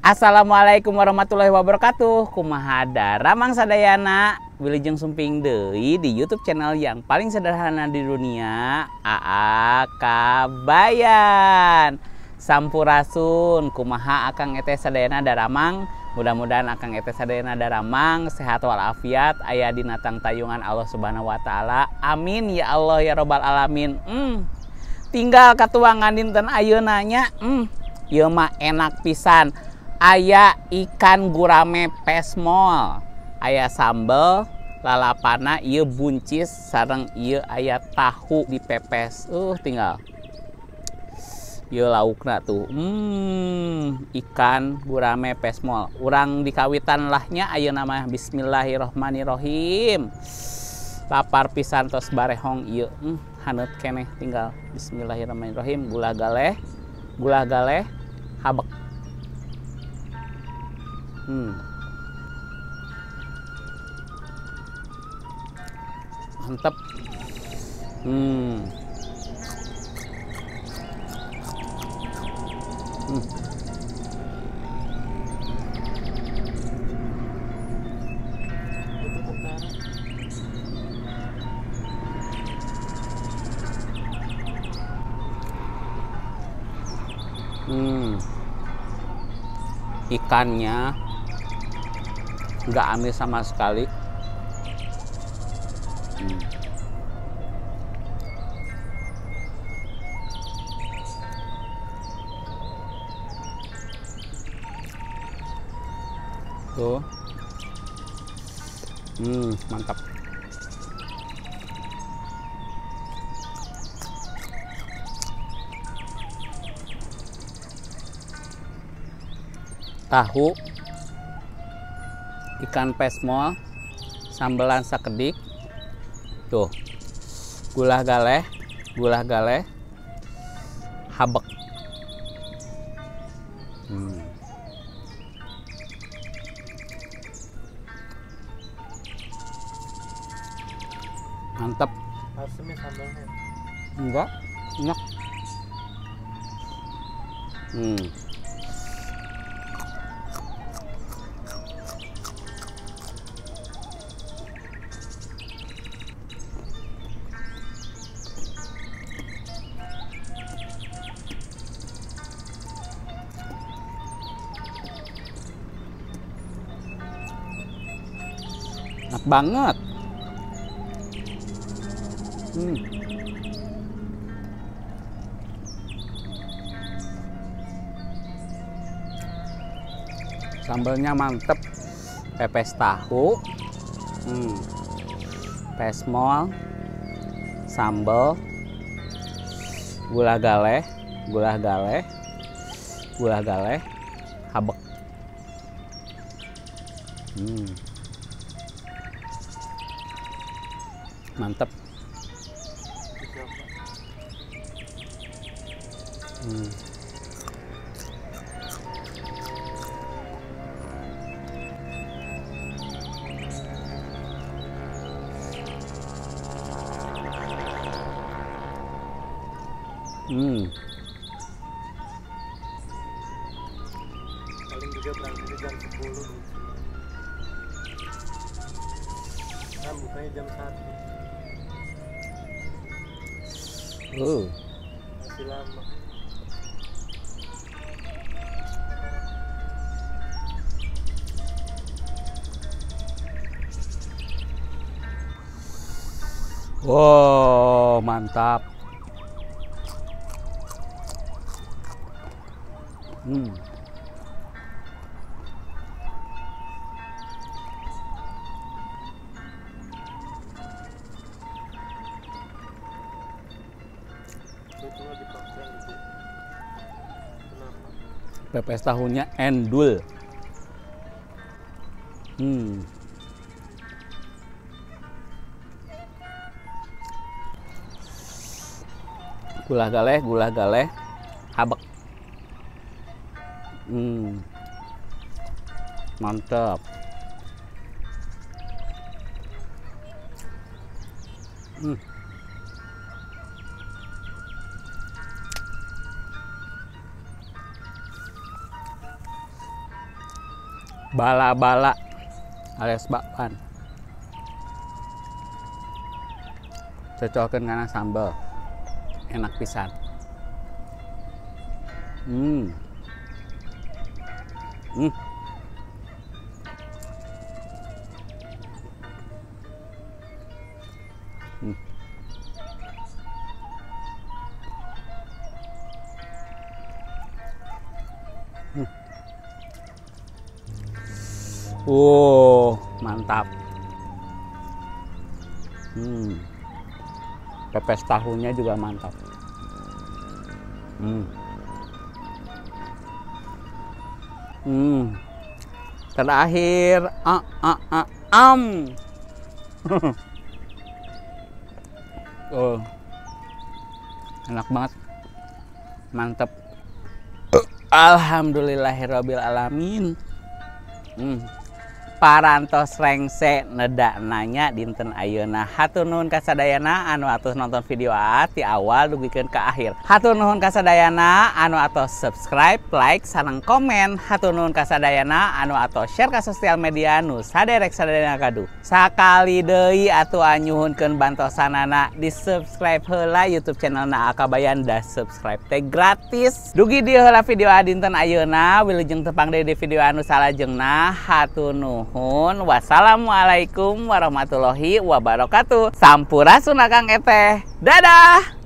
Assalamualaikum warahmatullahi wabarakatuh. Kumaha daramang sadayana, wilujeng sumping deui di YouTube channel yang paling sederhana di dunia, AA Kabayan. Sampurasun, kumaha akang eteh sadayana daramang. Mudah-mudahan akang eteh sadayana daramang, sehat walafiat, aya dina tangtayungan Allah Subhanahu wa taala. Amin ya Allah ya robbal alamin. Tinggal katuangan dinten ayeuna nya. Ieu mah enak pisan. Aya ikan gurame pesmol, aya sambel lalapana, ieu buncis sareng ieu aya tahu dipepes. Tinggal ieu laukna tuh. Ikan gurame pesmol. Urang dikawitan lahnya ayeuna mah. Bismillahirrohmanirrohim. Lapar pisan tos barehong ieu. Haneut keneh tinggal. Bismillahirrohmanirrohim. Gula galeh, gula galeh, habek. Mantep. Ikannya nggak amis sama sekali. Tuh. Mantap. Tahu, ikan pesmol, sambelan sakedik, tuh, gula galeh, habek. Mantap. Asem ya sambalnya? Enggak, enak. Enak banget. Sambalnya mantep. Pepes tahu, pesmol, sambal, gula galeh, gula galeh, gula galeh, habek. Mantep. Paling juga berangkatnya jam 10. Kan bukanya jam 1. Masih lama. Wow, mantap. Pepes tahunya endul. Gula galeh, habek. Mantap. Bala-bala alias bakwan. Cocolkeun kana sambal. Enak pisan. Wow, mantap. Pepes tahunya juga mantap. Terakhir, am. Oh, enak banget, mantap. Alhamdulillahirabbil alamin. Parantos rengse nedak nanya dinten ayeuna. Hatur nuhun kasadayana anu atos nonton video Aa ti awal dugikeun ka akhir. Hatur nuhun kasadayana anu atos subscribe, like, sareng komen. Hatur nuhun kasadayana anu atos share ka sosial media nu saderek sadayana gaduh. Sakali deui atuh anyuhunkeun bantosanana di subscribe heula YouTube channelna Aa Kabayan, da subscribe teh gratis. Dugi dieu heula video Aa dinten ayeuna, wilujeng tepang deui di video anu salajengna. Hatur nuhun. Wassalamualaikum warahmatullahi wabarakatuh. Sampurasun Akang Eteh. Dadah.